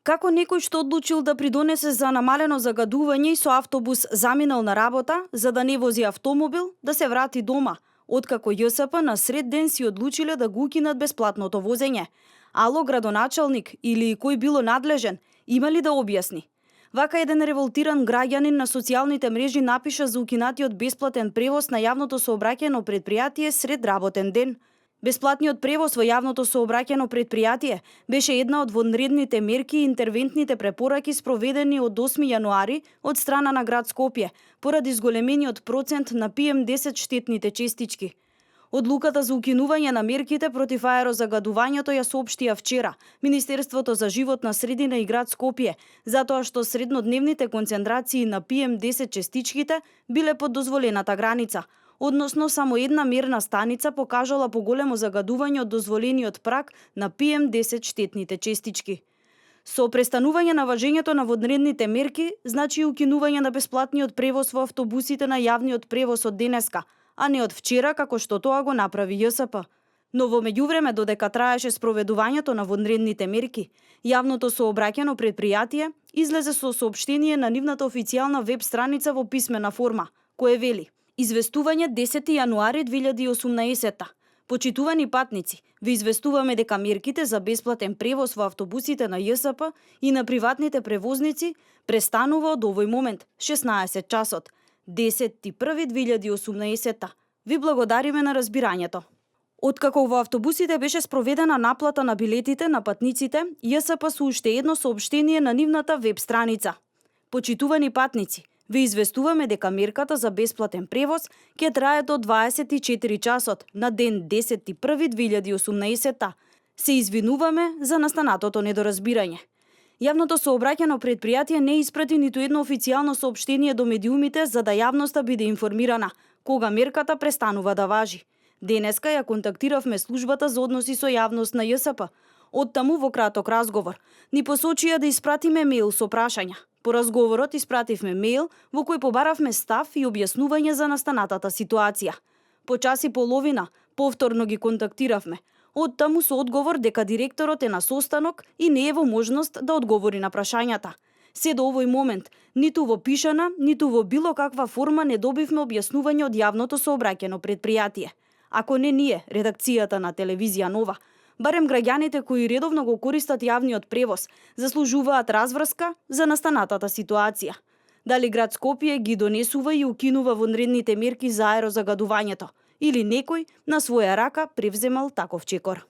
Како некој што одлучил да придонесе за намалено загадување и со автобус заминал на работа, за да не вози автомобил, да се врати дома, откако ЈСП на сред ден си одлучиле да го укинат бесплатното возење. Ало, градоначалник или кој било надлежен, има ли да објасни? Вака еден револтиран граѓанин на социјалните мрежи напиша за укинатиот бесплатен превоз на јавното сообраќајно предпријатие сред работен ден. Бесплатниот превоз во јавното сообраќајно предпријатие беше една од вонредните мерки и интервентните препораки спроведени од 8 јануари од страна на град Скопје, поради зголемениот процент на PM10 штетните честички. Одлуката за укинување на мерките против аерозагадувањето ја соопштија вчера Министерството за животна средина и град Скопје, затоа што среднодневните концентрации на PM10 честичките биле под дозволената граница, односно само една мерна станица покажала поголемо загадување од дозволениот праг на PM10 штетните честички. Со престанување на важењето на вонредните мерки, значи укинување на бесплатниот превоз во автобусите на јавниот превоз од денеска, а не од вчера како што тоа го направи ЈСП. Но во меѓувреме, додека траеше спроведувањето на вонредните мерки, јавното сообраќајно предпријатие излезе со соопштение на нивната официјална веб страница во писмена форма, кое вели: Известување 10 јануари 2018. Почитувани патници, ви известуваме дека мерките за бесплатен превоз во автобусите на ЈСП и на приватните превозници престанува од овој момент, 16 часот, 10.1.2018. Ви благодариме на разбирањето. Откако во автобусите беше спроведена наплата на билетите на патниците, ЈСП со уште едно соопштение на нивната веб страница. Почитувани патници, ви известуваме дека мерката за бесплатен превоз ќе трае до 24 часот на ден 10.1.2018. Се извинуваме за настанатото недоразбирање. Јавното сообраќајно предпријатие не испрати ниту едно официјално соопштение до медиумите за да јавноста биде информирана кога мерката престанува да важи. Денеска ја контактиравме службата за односи со јавност на ЈСП. Оттаму во краток разговор ни посочија да испратиме мејл со прашања. По разговорот испративме мејл во кој побаравме став и објаснување за настанатата ситуација. По час и половина повторно ги контактиравме. Оттаму со одговор дека директорот е на состанок и не е во можност да одговори на прашањата. Се до овој момент, ниту во пишана, ниту во било каква форма не добивме објаснување од јавното сообраќајно предпријатие. Ако не ние, редакцијата на телевизија Нова, барем граѓаните кои редовно го користат јавниот превоз, заслужуваат разврска за настанатата ситуација. Дали град Скопје ги донесува и укинува вонредните мерки за аерозагадувањето, или некој на своја рака превземал таков чекор.